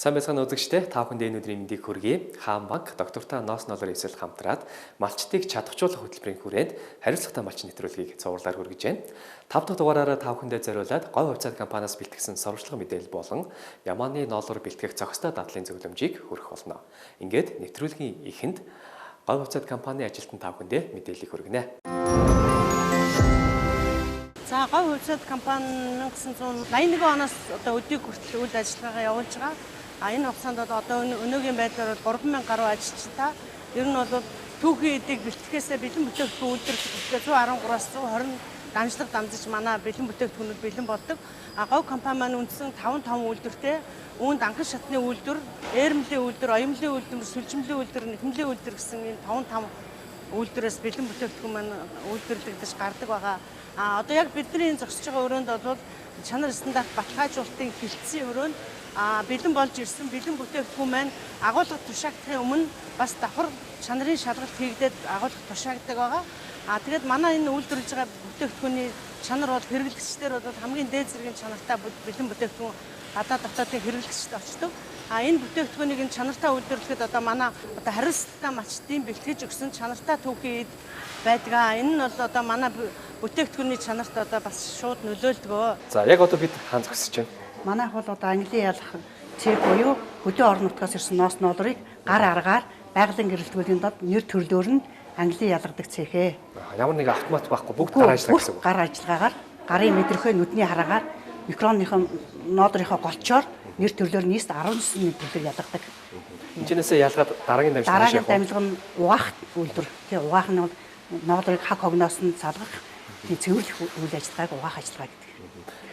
Сайн байцгаана үзэгчдээ, та бүхэнд энэ өдрийн мэндийг хүргэе. Хаан банк доктортой ноос ноолоор эвсэл хамтраад малчдыг чадахжуулах хөтөлбөрийн хүрээнд хариуцлагатай малчин нэвтрүүлгийг цувралаар хүргэж байна. 5 дахь дугаараараа та бүхэндээ зориулаад говь хувьцаат компаниас бэлтгэсэн сурвалжлага мэдээлэл болон Ямааны ноолоор бэлтгэх зохистой дадлын зөвлөмжийг хүргэх болно. Ингээд нэвтрүүлгийн эхэнд говь хувьцаат компани ажилтан та бүхэндээ мэдээллийг хүргэнэ. За, говь хувьцаат компани 1981 оноос одоо өдийг хүртэл үйл ажиллагаагаа явуулж байгаа. А энэ хугацаанд одоо өнөөгийн байдлаар бол 3000 гаруй ажилчтай. Ер нь бол түүхийн эдийг бэлтгэхээсээ бэлэн бүтээгдэхүүн үйлдвэрлэхдээ 113-аас 120 дамжлага дамжиж манай бэлэн бүтээгдэхүүнүүд бэлэн болдог. А говь компани маань үндсэн 5 5 үйлдвэртэй. Үүнд анхан шатны үйлдвэр, ээрмлийн үйлдвэр, оёмлын үйлдвэр, сүлжимлийн үйлдвэр, нэхэмлийн үйлдвэр гэсэн энэ 5 5 үйлдвэрээс бэлэн бүтээгдэхүүн маань үйлдвэрлэгдэж гардаг байгаа. А одоо яг бидний энэ зогсож байгаа өрөөнд бол чанар стандарт баталгаажуулалтын хилцэн өрөөнд бэлэн болж ирсэн бэлэн бүтээгдэхүүн маань агуулга тушаагдахын өмнө бас давхар чанарын шалгалт хийгдээд агуулга тушаагддаг байгаа. А тэгээд манай энэ үйлдвэрлэж байгаа бүтээгдэхүүний чанар бол хэрэглэгчдэр бол хамгийн дээд зэргийн чанартай бэлэн бүтээгдэхүүн гадаад дотоодын хэрэглэгчд очдог. А энэ бүтээгдэхүүнийг энэ чанартай үйлдвэрлэхэд одоо манай одоо хариуцлагатай малчдын бэлтгэж өгсөн чанартай түүхийн эд байдаг. Энэ нь бол одоо манай бүтээгдэхүүний чанарт одоо бас шууд нөлөөлдөг. За, яг одоо бид хаан зогсож байна? Манайх бол одоо Английн ялах цех буюу хөдөө орон нутгаас ирсэн ноос ноолрыг гар аргаар байгалийн гэрэлтгүүлийн дод нэр төрлөөр нь Английн ялгадаг цехээ. Ямар нэг автомат байхгүй, бүгд гар ажиллагаа гэсэн үг. Гар ажиллагаагаар, гарын мэдрэхүй нүдний хараагаар микроныхоо ноолрынхоо голчоор нэр төрлөөр нийт 19 нэр төрлөөр ялгадаг. Энэчнээсээ ялгаад дараагийн дамжлага дараагийн дамжлага нь угаах үйлдвэр. Тий, угаах нь бол ноолрыг хаг хогноос нь салгах, тий, цэвэрлэх үйл ажиллагааг угаах ажиллагаа гэдэг.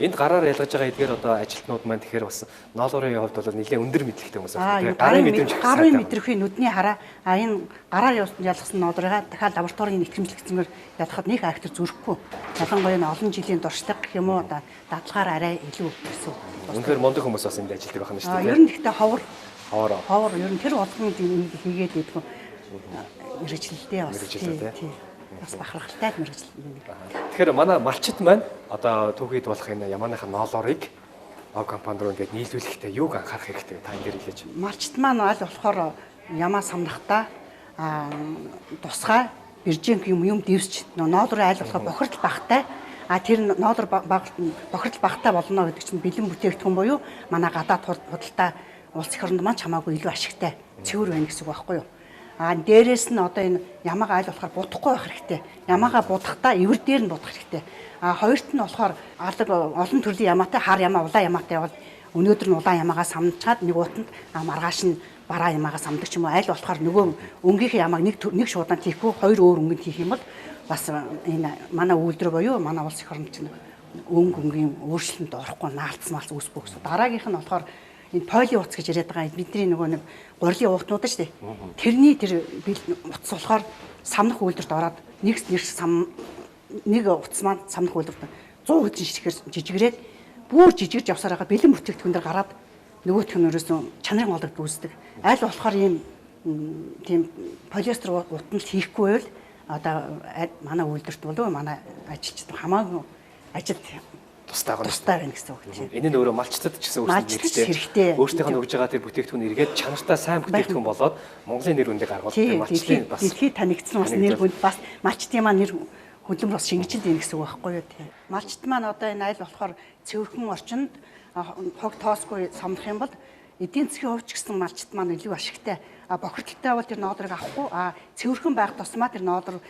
Энд гараар ялгаж байгаа эдгээр одоо ажилтнууд маань тэгэхээр бас ноолорын хувьд бол нэлээд өндөр мэдлэгтэй хүмүүс байна. Гарын мэдрэмж, гарын мэдрэхүй нүдний хараа. А энэ гараар ялгасан ноолрыгаа дахиад лабораторийн итгэмжлэгдсэнээр ялгахад нэг актер зөрөхгүй. Ялангуяа энэ олон жилийн туршлага гэх юм уу дадлагаар арай илүү гэсэн. Үнэхээр мундаг хүмүүс бас энд ажилладаг байна шүү дээ. Ер нь гэхдээ ховор. Ховор. Ер нь тэр болгоны энийг хийгээд идэх мэргэжилтэй бас. Мэргэжилтэй. Бас бахархалтай мэргэжил. Тэгэхээр манай малчит маань одоо түүхийд болох энэ Ямааныхаа ноолорыг ов компани руу ингээд нийлүүлэхдээ юуг анхаарах хэрэгтэй та энэ дээр хэлээч. Малчит маань аль болохоор ямаа самнахтаа тусгай биржинг юм дэвсч ноолроо аль болохоор бохирдол багтай. А тэр ноолор бохирдол багтай болно гэдэг чинь бэлэн бүтээгдэхүүн буюу манай гадаад худалдаа улс эх оронд маань ч хамаагүй илүү ашигтай цэвэр байна гэсэн үг байхгүй юу? А дээрээс нь одоо энэ ямаага аль болохоор будахгүй байх хэрэгтэй. Ямаага будахдаа эвэр дээр нь будах хэрэгтэй. А хоёрт нь болохоор алаг олон төрлийн ямаатай хар ямаа, улаан ямаатай бол өнөөдөр нь улаан ямаагаа самчаад нэг утанд маргааш нь бараа ямаагаа самдаг ч юм уу. Аль болохоор нөгөө өнгийнхээ ямааг нэг шуудан хийхгүй хоёр өөр өнгөнд хийх юм бол бас энэ манай үйлдвэр буюу манай улс эх оронд чинь өнгө өнгийн өөрчлөлтөнд орохгүй наалц малц үүсэхгүй гэсэн. Дараагийнх нь болохоор энэ поли утас гэж яриад байгаа бидний нөгөө нэг гурилын уутнууд шүү дээ. Тэрний тэр утас болохоор самнах үйлдвэрт ороод нэг нэг утас маань самнах үйлдвэрт 100 хэдэн ширхээр жижигрээд бүр жижигэрч явсаар байгаа бэлэн бүтээгдэхүүн дээр гараад нөгөөх нь ерөөсөн чанарын ологд үүсдэг. Аль болохоор ийм тийм полиэстер утанд хийхгүй байвал одоо манай үйлдвэрт болов манай ажилчид хамаагүй ажилд тустай байна. Тустай байна гэсэн үг тийм. Энэ нь өөрөө малчтад ч гэсэн өөрсдөө хэрэгтэй. Өөрсдийнх нь өгж байгаа тэр бүтээгдэхүүн эргээд чанартай сайн бүтээгдэхүүн болоод Монголын нэр хүндийг гаргуулдаг. Малчдын бас дэлхийд танигдсан бас нэр хүнд бас малчдын маань нэр хөдөлмөр бас шингэжил байна гэсэн үг байхгүй юу тийм. Малчд маань одоо энэ айл болохоор цэвэрхэн орчинд хог тоосгүй самнах юм бол эдийн засгийн хувьд ч гэсэн малчд маань илүү ашигтай. А бохирдолтой бол тэр ноолрыг авахгүй, а цэвэрхэн байх тусмаа тэр ноолор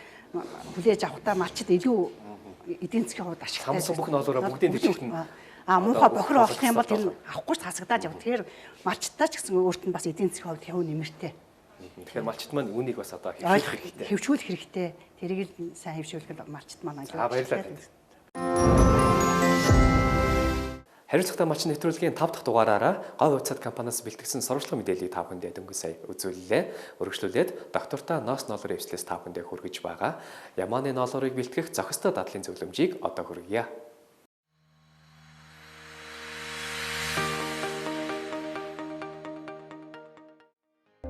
хүлээж авахдаа малчд илүү эдийн засгийн хувьд ашигтай. Самсан бүх ноолороо бүгдийн дэвшилт нь муухай бохир болох юм бол тэр авахгүй ч хасагдаад явна. Тэгэхээр малчтай ч гэсэн өөрт нь бас эдийн засгийн хувьд хэв нэмэртэй. Тэгэхээр малчт маань үүнийг бас одоо хэвшүүлэх хэрэгтэй. Хэвшүүлэх хэрэгтэй. Тэрийг л сайн хэвшүүлэх малчт маань аюул. Баярлалаа. Хариуцлагатай малчин нэвтрүүлгийн 5 дахь дугаараараа говь хувьцаат компаниас бэлтгэсэн сурвалжлага мэдээллийг та бүхэндээ дөнгөж сая үзүүллээ. Үргэлжлүүлээд доктортой ноос ноолорын эвслээс та бүхэндээ хүргэж байгаа Ямааны ноолорыг бэлтгэх зохистой дадлын зөвлөмжийг одоо хүргье.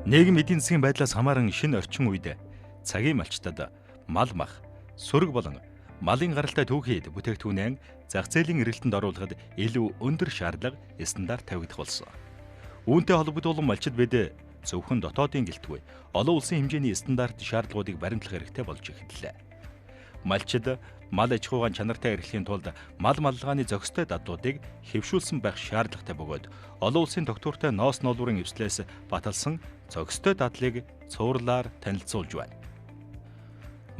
Нийгэм эдийн засгийн байдлаас хамааран шинэ орчин үед цагийн малчтад мал мах, сөрөг болон малын гаралтай түүхийд бүтээгдэхүүнээ зах зээлийн эргэлтэнд оруулахад илүү өндөр шаардлага стандарт тавигдах болсон. Үүнтэй холбогдуулан малчид бид зөвхөн дотоодын гэлтгүй олон улсын хэмжээний стандарт шаардлагуудыг баримтлах хэрэгтэй болж эхэллээ. Малчид мал аж ахуйн чанартай эрхлэхийн тулд мал маллагааны зохистой дадлуудыг хэвшүүлсэн байх шаардлагатай бөгөөд олон улсын тогтвортой ноос ноолуурын эвслээс баталсан зохистой дадлыг цувралаар танилцуулж байна.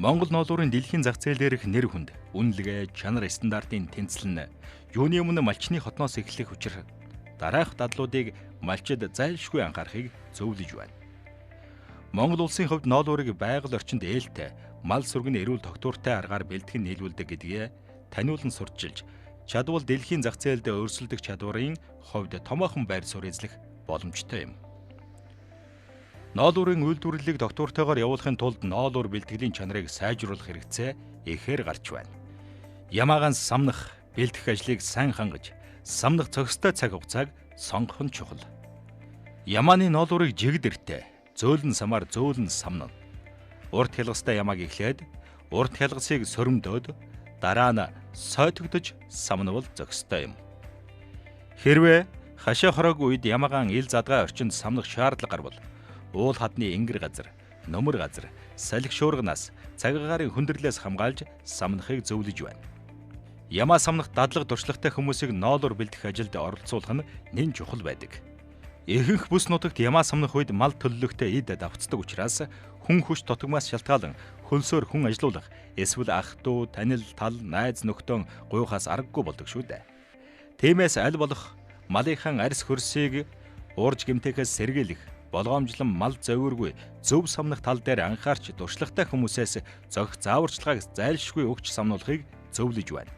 Монгол ноолуурын дэлхийн зах зээл дээрх нэр хүнд, үнэлгээ, чанар стандартын тэнцэл нь юуны өмнө малчны хотноос эхлэх учир дараах дадлуудыг малчид зайлшгүй анхаарахыг зөвлөж байна. Монгол улсын хувьд ноолуурыг байгаль орчинд ээлтэй, мал сүргэн эрүүл тогтвортой аргаар бэлтгэн нийлүүлдэг гэдгээ таниулан сурталчилж, чадвал дэлхийн зах зээлд өрсөлдөх чадварын хувьд томоохон байр суурь эзлэх боломжтой юм. Ноолуурын үйлдвэрлэлийг тогтвортойгоор явуулахын тулд ноолуур бэлтгэлийн чанарыг сайжруулах хэрэгцээ ихээр гарч байна. Ямаагаан самнах, бэлтгэх ажлыг сайн хангаж, самнах зохистой цаг хугацааг сонгох нь чухал. Ямааны ноолуурыг жигдэртэй, зөөлөн самаар зөөлөн самнана. Урт хялгастай ямааг эхлээд урт хялгасыг сөрөмдөөд дараа нь сойтогдож самнавал зохистой юм. Хэрвээ хашаа хороогүй үед ямаагаан ил задгай орчинд самнах шаардлага гарвал уул хадны энгэр газар, нөмөр газар, салхи шуурганаас, цаг агаарын хүндрэлээс хамгаалж самнахыг зөвлөж байна. Ямаа самнах дадлага туршлагатай хүмүүсийг ноолуур бэлтгэх ажилд оролцуулах нь нэн чухал байдаг. Ихэнх бүс нутагт ямаа самнах үед мал төллөгтэй эд давхцдаг учраас хүн хүч дутагмаас шалтгаалan хөлсөөр хүн ажилуулах эсвэл ах дүү, танил, тал, найз нөхдөн гуйхаас аргагүй болдог шүү дээ. Тиймээс аль болох малынхаа арьс хөрсийг уурж гэмтээхээс сэргийлэх, болгоомжлон мал зовиургүй зөв самнах тал дээр анхаарч туршлагатай хүмүүсээс зохих зааварчилгааг зайлшгүй өгч самнуулахыг зөвлөж байна.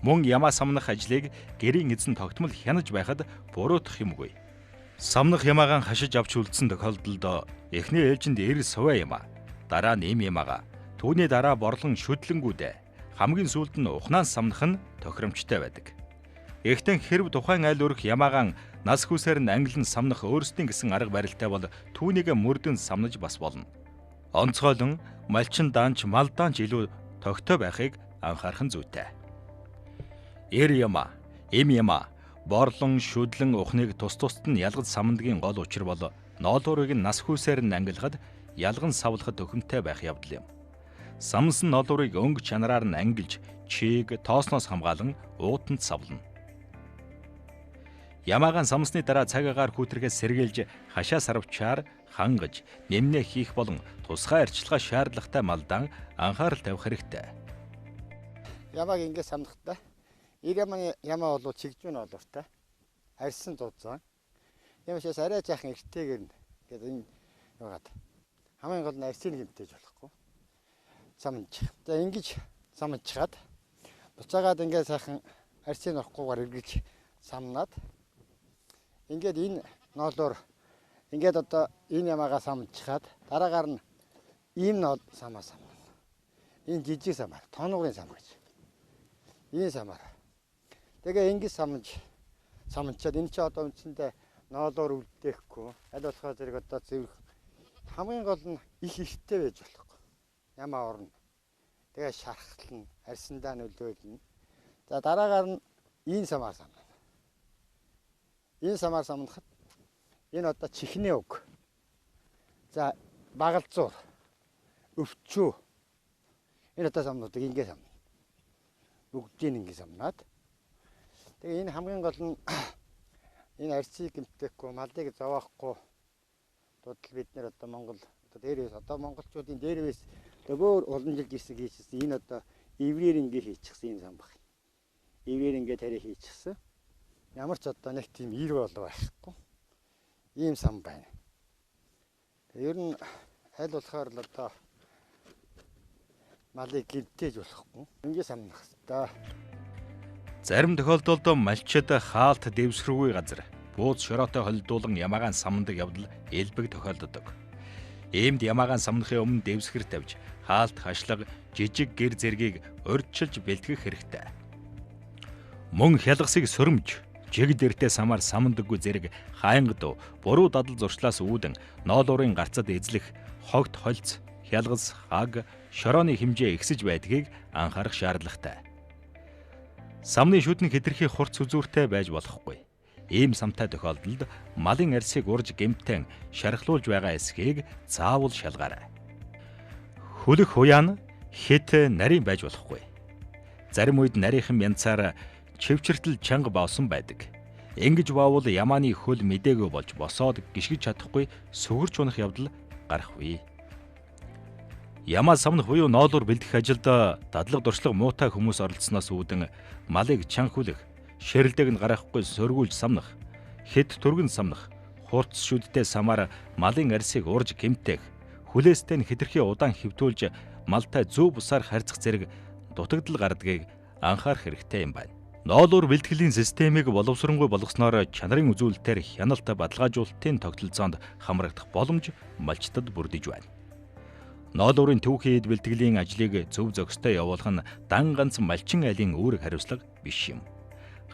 Мөн ямаа самнах ажлыг гэрийн эзэн тогтмол хянаж байхад буруутах юмгүй. Самнах ямаагаан хашиж авч үлдсэн тохиолдолд эхний ээлжинд эр суваа ямаа, дараа нь эм ямаага, түүний дараа борлон шүдлэнгүүдээ, хамгийн сүүлд нь ухнаан самнах нь тохиромжтой байдаг. Гэхдээ хэрв тухайн айл өрх ямаагаан нас хүүсээр нь ангилан самнах өөрсдийн гэсэн арга барилтай бол түүнийг мөрдөн самнаж бас болно. Онцгойлон малчин даанч мал даанч илүү тогтой байхыг анхаарах нь зүйтэй. Эр ямаа, эм ямаа, борлон шүдлэн ухныг тус тусад нь ялгаж самндгийн гол учир бол ноолуурыг нь нас хүүсээр нь ангилахад ялган савлахад төхөмтэй байх явдал юм. Самнасан ноолуурыг өнгө чанараар нь ангилж, чийг тоосноос хамгаалан уутанд савлана. Ямаагаан самсны дараа цаг агаар хүүтрхээс сэргийлж хашаа сарвчаар хангаж, нэмнээ хийх болон тусгай арчилгаа шаардлагатай малдаан анхаарал тавих хэрэгтэй. Ямааг ингэ самнахдаа эр ямааны ямаа бол чигжүүн олууртай. Арьсан зузаан. Юм учраас арай жаахан эртэйгэр нь ингээд энэ яваад хамгийн гол нь арьсыг гэмтээж болохгүй. Самнаж. За ингэж самнажгаад буцаагаад ингээд сайхан арьсыг орохгүйгээр эргэж самнаад ингээд энэ ноолоор ингээд одоо энэ ямаагаа самжчихад дараагаар нь ийм ноол самаа самна. Энэ жижиг самаар, тоногын сам гэж. Энэ самаар. Тэгээ ингэж самжчаад энэ чи одоо үндсэндээ ноолоор үлдээхгүй. Аль болохоор зэрэг одоо цэвэрх хамгийн гол нь их ихтэй байж болохгүй. Ямаа орно. Тэгээ шархлна, арьсандаа нөлөөлнө. За дараагаар нь энэ самаар самна. Энэ самаар самнахад энэ одоо чихний уг. За багалзуур, өвчүү. Энэ одоо самнуудыг ингэ самна. Бүгдийг ингэ самнаад. Тэгээ энэ хамгийн гол нь энэ арьсыг гэмтээхгүй, малыг зовоохгүй дудал бид нэр одоо Монгол одоо дээрээс одоо монголчуудын дээрээс өөр уламжилж ирсэн хийчихсэн. Энэ одоо иврээр ингэ хийчихсэн энэ сам баг. Иврээр ингэ тариа хийчихсэн. Ямар ч одоо нэг тийм ир болов байхгүй. Ийм сам байна. Ер нь аль болохоор л одоо малыг гэмтээж болохгүй. Ингэ самнах хэвээр. Зарим тохиолдолд малчид хаалт дэвсгэргүй газар бууз шороотой холилдуулан ямаагаан самнадаг явдал элбэг тохиолддог. Иймд ямаагаан самнахын өмнө дэвсгэр тавьж хаалт хашлага жижиг гэр зэргийг урьдчилж бэлтгэх хэрэгтэй. Мөн хялгасыг сөрөмж жиг дэртэй самаар самндаггүй зэрэг хаягд буруу дадал зуршлаас үүдэн ноолуурын гарцад эзлэх хогт хольц, хялгас, хаг, шорооны хэмжээ ихсэж байдгийг анхаарах шаардлагатай. Самны шүдэн хэтэрхий хурц үзүүртэй байж болохгүй. Ийм самтай тохиолдолд малын арьсыг урж гэмтэн шархлуулж байгаа эсхийг заавал шалгаарай. Хөлөх хуяан хэд нарийн байж болохгүй. Зарим үед нарийнхан янцаар чивчэртэл чанга баавсан байдаг. Ингэж баавал ямааны хөл мдээгүй болж босоод гიშгэж чадахгүй сүгэрч унах явдал гарах үе. Ямаа самнах буюу ноолуур бэлдэх ажилд дадлага туршлага муутай хүмүүс оролцсоноос үүдэн малыг чанга хүлэх, ширэлдэг нь гаргахгүй сөргүүлж самнах, хэд түргэн самнах, хурц шүдтэй самаар малын арьсыг урж гэмтээх, хүлээстэй нь хэтэрхий удаан хэвтүүлж малтай зөв бусаар харьцах зэрэг дутагдал гардгийг анхаарах хэрэгтэй юм байна. Ноолуур бэлтгэлийн системийг боловсронгүй болгосноор чанарын үзүүлэлтээр хяналт баталгаажуулалтын тогтолцоонд хамрагдах боломж малчдад бүрдэж байна. Ноолуурын түүхийн эд бэлтгэлийн ажлыг зөв зохистой явуулах нь дан ганц малчин айлын үүрэг хариуцлага биш юм.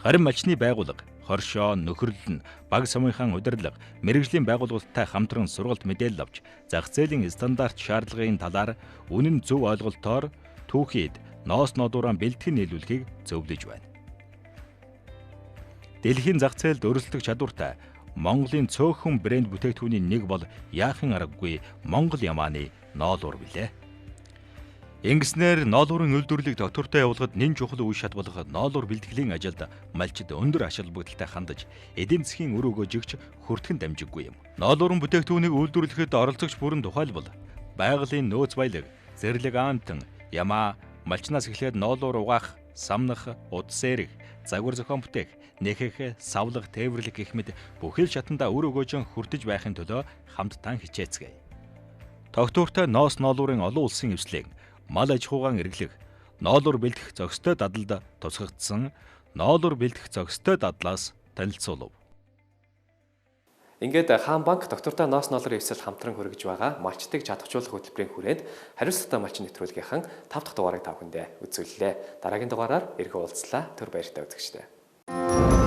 Харин малчны байгууллага, хоршоо, нөхөрлөл нь баг самынхаа удирдлага, мэргэжлийн байгууллагатай хамтран сургалт мэдээлэл авч зах зээлийн стандарт шаардлагын талаар үнэн зөв ойлголтоор түүхийн эд ноос нодуураа бэлтгэн нийлүүлэхийг зөвлөж байна. Дэлхийн зах зээлд өрсөлдөх чадвартай Монголын цөөхөн брэнд бүтээгдэхүүний нэг бол яахын аргагүй Монгол ямааны ноолуур билээ. Ингэснээр ноолуурын үйлдвэрлэлийг тогтвортой явуулахад нэн чухал үе шат болох ноолуур бэлтгэлийн ажилд малчид өндөр ач холбогдолтой хандаж эдийн засгийн үр өгөөжигч хүртгэн дамжиггүй юм. Ноолуурын бүтээгдэхүүнийг үйлдвэрлэхэд оролцогч бүрэн тухайлбал байгалийн нөөц баялаг, зэрлэг аамтан, ямаа, малчнаас эхлээд ноолуур угаах, самнах, удас эрэх, загвар зохион бүтээх, нэхэх, савлах, тээвэрлэх гэх мэт бүхэл шатандаа үр өгөөжин хүртэж байхын төлөө хамтдаа хичээцгээе. Тогтвортой ноос ноолуурын олон улсын эвслэн мал аж ахуйгаан эргэлэх, ноолуур бэлтгэх зохистой дадлалд тусгагдсан ноолуур бэлтгэх зохистой дадлаас танилцуулав. Ингээд Хаан банк доктортой ноос ноолоор эвсэл хамтран хүргэж байгаа малчдыг чадахжуулах хөтөлбөрийн хүрээнд хариуцлагатай малчин нэвтрүүлгийнхэн 5 дахь дугаарыг та бүхэндээ үзүүллээ. Дараагийн дугаараар эргэн уулзлаа. Түр баяртай үзэгчдээ.